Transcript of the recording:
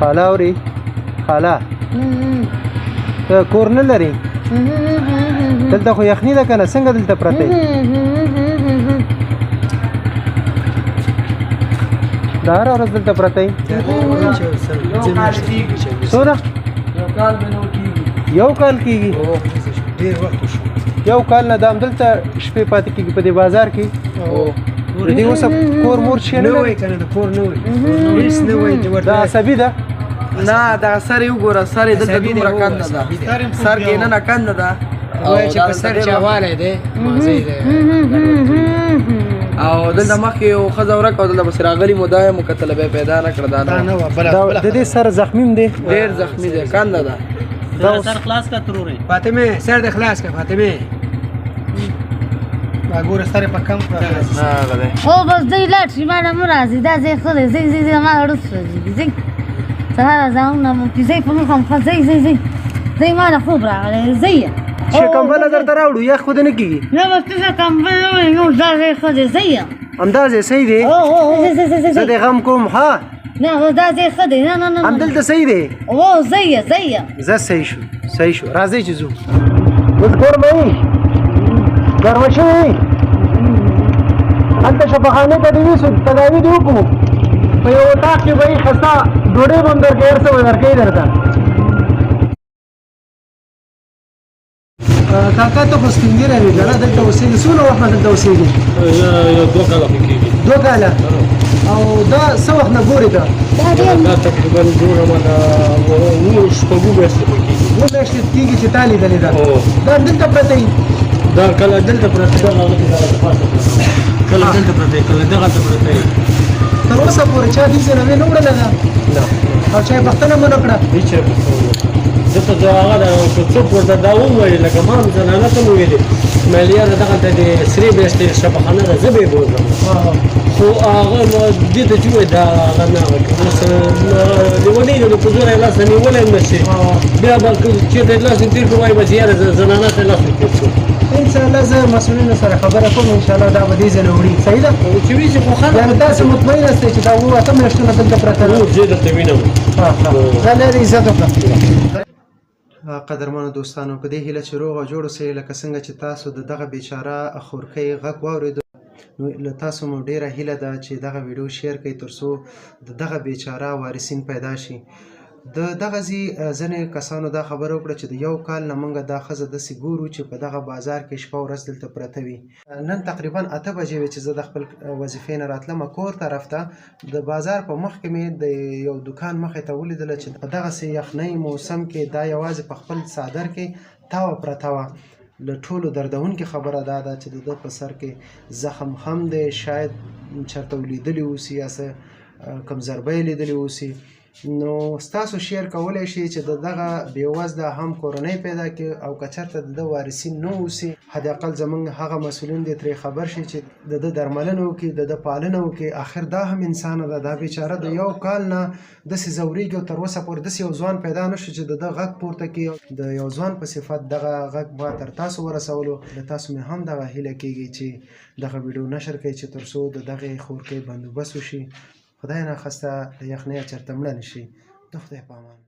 خاله اوري خاله ته کور نه لرې؟ دلته خو یخني ده که نه، څنګه دلته پرته یې؟ دا هره ورځ دلته پرته یې؟ څومره؟ یو کال کېږي. ډېر وخت وشو. یو کال نه دا همدلته شپې پاتې کېږي په دې بازار کې. د دې اوسه کور مور شی نه نه وای که نه، د کور نه وای، هېڅ نه وای. دا عصبي ده؟ نه، دا سر یې وګوره، سر یې دلته دومره کنده ده، سر کې نه کنده ده. وایي چې په سر چاوالی دی، مازی دی. او دلته مخکې یو ښځه ورکه او دلته پسې راغلي مو، دا یې مو کتله، بیا پیدا نه کړه. دا نه وه، بله د دې سر زخمي هم دی، ډېر زخمي دی، کنده ده. سر خلاص کړه ترورې فاطمې، سر دې خلاص کړه فاطمې. دا ګوره سر یې په کم کړه. هو بس دوی لاړ شي، ما نه مه راځي، دا ځای ښه دی. ځئ ځئ ځئ، ما زړه سوځېږي. ځئ سهار ځانونه مو ځئ په مخه مخه، ځئ ځئ ځئ ځئ، ما نه خوب راغلی، ځئ. چې کمبله درته راوړو، یخ خو دې نه کېږي؟ نه بس ته کمبله راوړې، نور دا ځای ښه دی، ځئ. همدا ځای صحیح دی؟ زه دې غم کوم. ها نه بس دا ځای ښه دی. نه نه نه، همدلته صحیح دی. او ځئ ځئ. زه صحیح شو، صحیح شو، راځئ چې ځو. اوس ګرمه یې؟ ګرمه شوې؟ هلته شفاخانې ته دې یوسو، تداوي دې وکړو، په یو اتاق کې به یې خسته ډوډۍ به هم درکوي، هر څه به درکوي درته. کاکا ته خو سپین ږیری وې که نه؟ دلته اوسېږې څومره وخت نه دلته اوسېږې؟ یو 2 کاله خو کېږي. 2 کاله؟ او دا څه وخت نه ګورې ته؟ دا تقریبا ګورم دا 7 شپږو میاشتې خو کېږي. 7 میاشتې کېږي چې تا لیدلې ده. دا دلته پرته یي؟ دا کله دلته پرته، کله دلته پرته، کله دغلته پرته. تر اوسه پورې چا دې ځای نه وې نه وړله ده؟ نه. او چا یې پوښتنه مو نه کړه؟ هېچا پوښتنه نه کړه. دلته زه هغه ده که څوک ورته دا ووایي، لکه ما هم زنانه ته وویلې، مې یاره دغلته د سرې میاشتې شفاخانه ده، زه به یې بوځم. خو هغه دې ته چې ووایي دا هغه نه هغه که اوس لیونی دی، نو په زوره یې لاس نیولی هم نه شي. بیا به چېرته یې لاس تېر کړو، وایي به چې یاره زنانه ته لاس تېر کړو. انشاءالله زه مسؤلینو سره خبره کوم، انشاءالله دا به دې ځای نه وړي. صحیح ده؟ چې وي چې خو ښه ده. یعنې تاسو مطمئن یاستئ چې دا 7 8 میاشتونه دلته پرته ده؟ هو، زه درته وینم. الله دې عزت وکړه. قدرمنو دوستانو، په دې هیله چې روغ او جوړ اوسئ. لکه څنګه چې تاسو د دغه بیچاره خورکۍ غږ واورېدو، نو له تاسو مو ډېره هیله ده چې دغه ویډیو شیر کړئ تر څو د دغه بیچاره وارثین پیدا شي. د دغه ځای ځینې کسانو دا خبره وکړه چې د یو کال نه موږ دا ښځه داسې ګورو چې په دغه بازار کې شپه ورځ دلته پرته وي. نن تقریبا 8 بجې وې چې زه د خپل وظیفې نه راتلم کور طرف ته، د بازار په مخ کې مې د یو دکان مخې ته ولیدله چې په دغسې یخنۍ موسم کې دا یوازې په خپل څادر کې تاوه پرته وه. له ټولو دردونکې خبره دا ده چې د ده په سر کې زخم هم دی، شاید چېرته ولیدلي اوسي یا څه کوم ضربه یې لیدلې اوسي. نو ستاسو شیر کولی شي چې د دغه بېوزله هم کورنۍ پیدا کړي، او که چېرته د ده وارثین نه اوسي، حد اقل زمونږ هغه مسؤلین دې ترې خبر شي چې د ده درملنه وکړي، د ده پالنه وکړي. آخر دا هم انسانه ده، دا بیچاره د یو کال نه داسې ځورېږي او تر اوسه پورې داسې یو ځوان پیدا نه شو چې د ده غږ پورته کړي. د یو ځوان په صفت دغه غږ ما تر تاسو ورسولو. له تاسو مې هم دغه هیله کېږي چې دغه ویډیو نشر کړئ چې تر څو د دغې خورکۍ بندوبست وشي. خدای ناخواسته د یخنۍ چېرته مړه نه شي. د خدای په امان.